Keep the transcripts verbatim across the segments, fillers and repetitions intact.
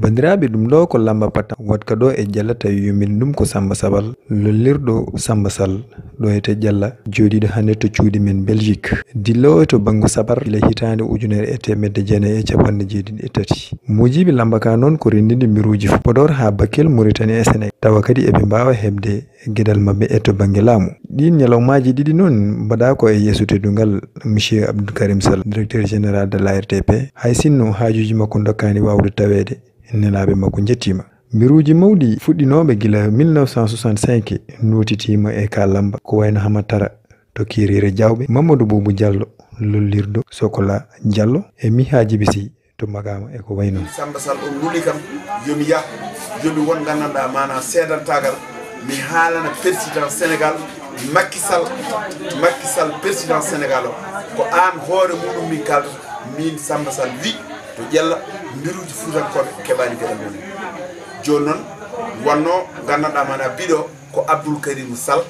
Banndiraaɓe, ɗum ɗo ko Lamba Patan, waɗka ɗo e Jalla, tawi yumini ɗum ko Samba Sabal, lollirɗo Samba Sall, ɗo e to Jalla, jooɗiiɗo hannde to cuuɗi men Belgique. Dilla o to banngu sabar, gila hitaande ujunere e teemedde jeenayi e capanɗe jeeɗiɗi e tati. Muujiiɓe Lamba ka noon ko renndinde mbiruuji fof, Podor haa Bakel, Mauritanie e Sénégal, tawa kadi eɓe mbaawa heɓde geɗal maɓɓe e to bannge laamu. Ɗiin ñalawmaaji ɗiɗi noon mbaɗaa ko e yeeso teddungal Monsieur Abdoul Karim Sall, directeur général de l'A R T P, hay sinno haajuuji makko ndokkaani waawde taweede, nelaaɓe makko njettiima. Mbiruuji mawɗi fuɗɗinooɓe gila mille neuf cent soixante-cinq nootitiima e ka Lamba, ko wayno Hamatara to Kirire Jawɓe, Mamadou Boubou Diallo lollirɗo Sokola Diallo e Mihaji Bisi to Magama e ko wayi noon. Samba Sall on nuli kam, yo mi yah, yo mi won nganndanɗaa maanaa seedantaagal, mi haalana président Sénégal, Macky Sall, Macky Sall président Sénégal o, ko aan hoore muɗum min kaaldata, min Samba Sall wi to Jalla, mbiruuji fuutankooɓe keɓaani geɗal mum. Jooni noon, wonnoo nganndanɗaa maanaa biɗo ko Abdoul Karim Sall,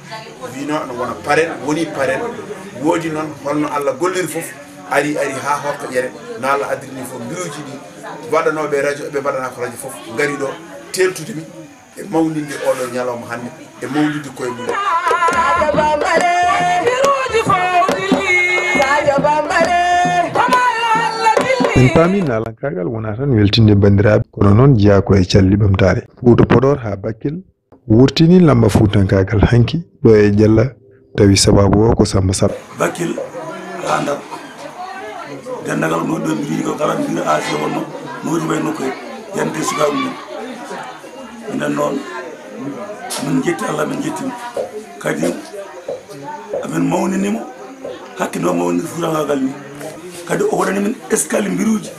wino no wona parel, woni parel, woodi noon holno Allah golliri fof, ari, ari haa Horko Ƴere, no Allah addirini fof mbiruuji ɗi, waɗanooɓe radio, eɓe mbaɗana ko radio fof, ngari ɗo teeltude mi e mawninde oɗo ñalawma hannde, e mawninde koye mum. En paami naalankaagal wonaa tan weltinde banndiraaɓe, kono noon jeyaa ko e calli ɓamtaare. Fuuta Podor haa Bakel, wurtini lamba fuutankaagal hanki ɗo e Jalla, tawi sabaabu o ko Samba Sall. Bakel haa Ndar. Denndaangal no ɗo mbiri ko kala mbiri A C wonno, no woodi way nokku he, yante sukaaɓe mum. Minen noon, min njetti Allah, min njetti mo. Kadi, amin mawnini mo, hakke no mawniri fuutankaagal ni. Kadi o waɗani min eskali mbiruuji.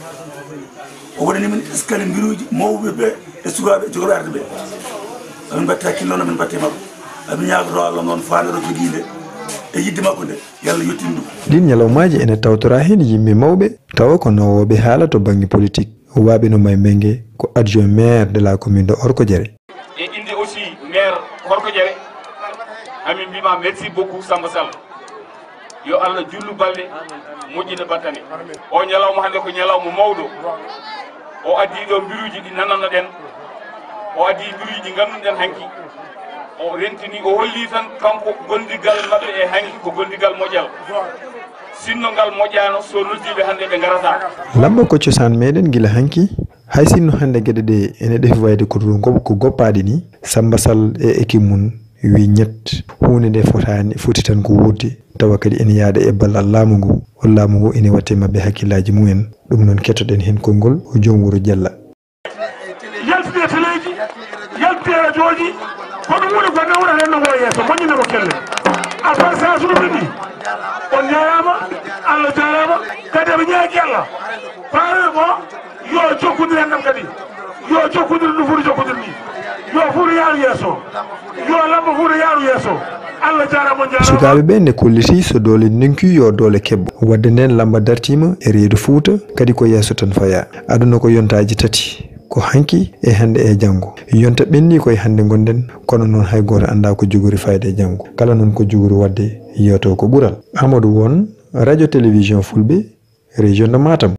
O waɗani min eskali mbiruuji mawɓe ɓe e sukaaɓe jogooɓe arde ɓe. Amin mbaɗti hakkille noon, amin mbaɗti e makko. Amin ñaagoto Allah noon faandooro jogii nde e yiɗde makko nde, yo Allah yettin ɗum. Ɗiin ñalawmaaji ene tawtoraa heen yimɓe mawɓe, tawa ko nawooɓe haala to bannge politik. Waɓe no May Menge ko adjoint maire de la commune de Horko Ƴere. E innde aussi maire Horko Ƴere, amin mbima merci beaucoup Samba Sall. Yo Allah jullu balɗe, moƴƴina battane. O ñalawma hannde ko ñalawma mawɗo. O addi ɗo mbiruuji ɗi nananno ɗen. O addi mbiruuji ɗi ngannduɗen hanki. O rentini, o holli tan kanko gondigal maɓɓe e hanki ko gondigal moƴƴal. Sinno ngal moƴƴaano, so noddiiɓe hannde ɓe ngarata. Lamba ko cosaan meɗen gila hanki. Hay sinno hannde geɗe ɗe ene ɗefi wayde ko ɗum ko, ko goppaaɗi ni, Samba Sall e ekip mum wi ñett, huunde nde fotaani, foti tan ko wuurde, tawa kadi ene yahda e ballal laamu ngu. O laamu ngu ene waɗte maɓɓe hakkillaaji mumen. Ɗum noon kettoɗen heen konngol o joom wuro Jalla. Yaltide e teleeji, yaltide e rajooji, ko ɗum woni ko nawra renndo ngo yeeso, moƴƴina ko kelle. Affaire Saasuuɓe ɗi, on njaaraama, Allah jaaraama, kadi eɓe ñaagi Allah. Paaree ko yo jokkondir enɗam kadi, yo jokkondir no foti jokkondir ni, yo Fuuta yaaru yeeso, yo Lamba Fuuta yaaru yeeso. Allah jaaraama, on njaaraama. Sukaaɓe ɓe ne kolliti so doole ndonki yo doole kebbo. Wadde nden Lamba dartiima e reedu Fuuta, kadi ko yeeso tan fayaa. Aduna ko yontaaji tati. Ko hanki e hannde e janngo. Yonta ɓenni koye hannde ngonɗen, kono noon hay gooto anndaa ko jogori fayde e janngo. Kala noon ko jogori waɗde, yo taw ko ɓural. Amadou Won, Radio Télévision Fulɓe, région de Matam.